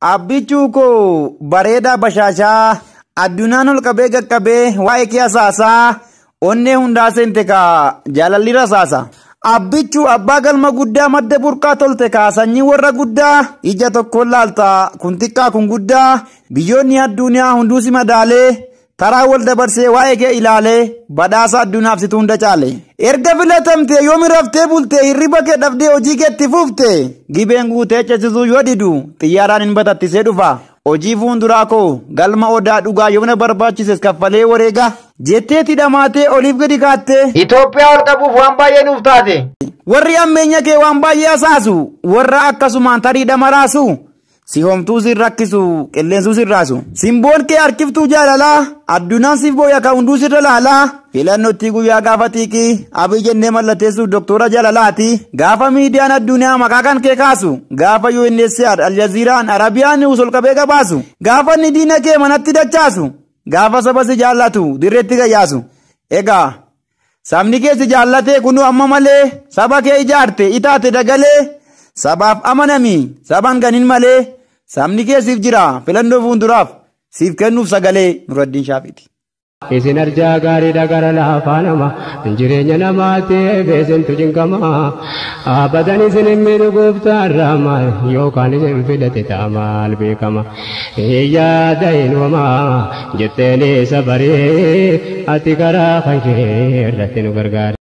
Abbichuu koo bareedaa bashaashaa addunyaan ol qabee qaqqabee waa'ee kee asaasaa onnee hundaa seente kaa jaalalli rasaasa. Abbichuu abbaa galma guddaa madda burqaa tolte kaa sanyii warra guddaa ija tokkoon laalta kun xiqqaa kun guddaa biyyoonni addunyaa hunduu si madaalee taraa wal dabarsee waa'ee kee ilaalee badhaasa addunyaaf situ hunda caale. Erga filatamtee yoomi raftee bultee hirriba kee dhabdee hojii keetti fufte gibeen guutee ceesisuu yoo didu xiyyaaraan hin batattisee dhufa. Hojii fuulduraa koo galma odaa dhugaa yoomna barbaachises kaffalee wareega jetteeti dhamaatee oliif gadi kaattee. Itoophiyaa ol qabuuf waan baay'ee nuuf taate. Warri ammeenya kee waan baay'ee asaasu warra akkasumaan tarii dhamaraasu si homtuu sin rakkisu qilleensuu sin raasu. Simboon kee harkiftuu jaalalaa addunyaan siif booya ka hunduu sirra laalaa filannootti guyyaa gaafa xiiqii abii jennee mallatteessuuf doktora jaalalaati gaafa miidiyaan addunyaa maqaa kan kee kaasu gaafa UNHCR Aljaziiraan Arabiyaan Niwus ol qabee gabaasu gaafa inni diina kee manatti dachaasu gaafa saba si jaallatu dirreetti gayyaasu. Egaa sabni kee si jaallatee kunuu amma malee saba kee ijaarte itaate dagalee sabaaf amanami saban ganin malee sabni kee siif jira filannoo fuulduraaf siif kennuuf sagalee Nuraddiin Shaafiiti. Isin arjaa gaariidha gara laafaa nama jireenya namaatiif isintu cinqama abadan isin hin miidhu gooftaan raama yookaan isin filate ta'a maal beekama yaada hin wamaa jetteen isa baree ati karaa kan kee irratti nu gargaara.